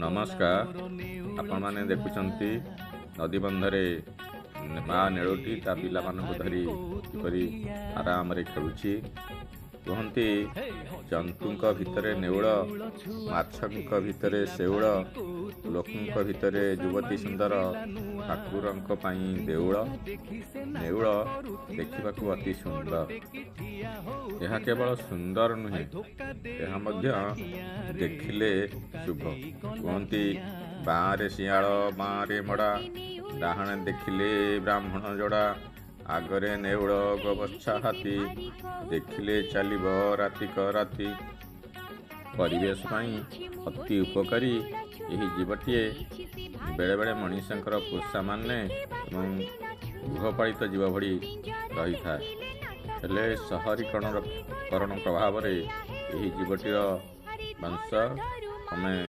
ନମସ୍କାର। ଆପଣମାନେ ଦେଖୁଛନ୍ତି ନଦୀବନ୍ଧରେ ମା ନେଉଳଟି ତା ପିଲାମାନଙ୍କୁ ଧରି କିପରି ଆରାମରେ ଖେଳୁଛି। କୁହନ୍ତି, ଜନ୍ତୁଙ୍କ ଭିତରେ ନେଉଳ, ମାଛଙ୍କ ଭିତରେ ଶେଉଳ, ଲୋକଙ୍କ ଭିତରେ ଯୁବତୀ ସୁନ୍ଦର, ଠାକୁରଙ୍କ ପାଇଁ ଦେଉଳ। ନେଉଳ ଦେଖିବାକୁ ଅତି ସୁନ୍ଦର। ଏହା କେବଳ ସୁନ୍ଦର ନୁହେଁ, ଏହା ମଧ୍ୟ ଦେଖିଲେ ଶୁଭ। କୁହନ୍ତି, ବାଁରେ ଶିଆଳ ବାଁରେ ମଡ଼ା, ଡାହାଣେ ଦେଖିଲେ ବ୍ରାହ୍ମଣ ଯୋଡ଼ା, ଆଗରେ ନେଉଳ ଗୋବତ୍ସା ହାତୀ, ଦେଖିଲେ ଚାଲିବ ରାତିକ ରାତି। ପରିବେଶ ପାଇଁ ଅତି ଉପକାରୀ ଏହି ଜୀବଟିଏ ବେଳେବେଳେ ମଣିଷଙ୍କର ପୋଷା ମାନେ ଏବଂ ଗୃହପାଳିତ ଜୀବ ଭଳି ରହିଥାଏ। ହେଲେ ସହରୀକରଣ କରଣ ପ୍ରଭାବରେ ଏହି ଜୀବଟିର ବଂଶ କ୍ରମେ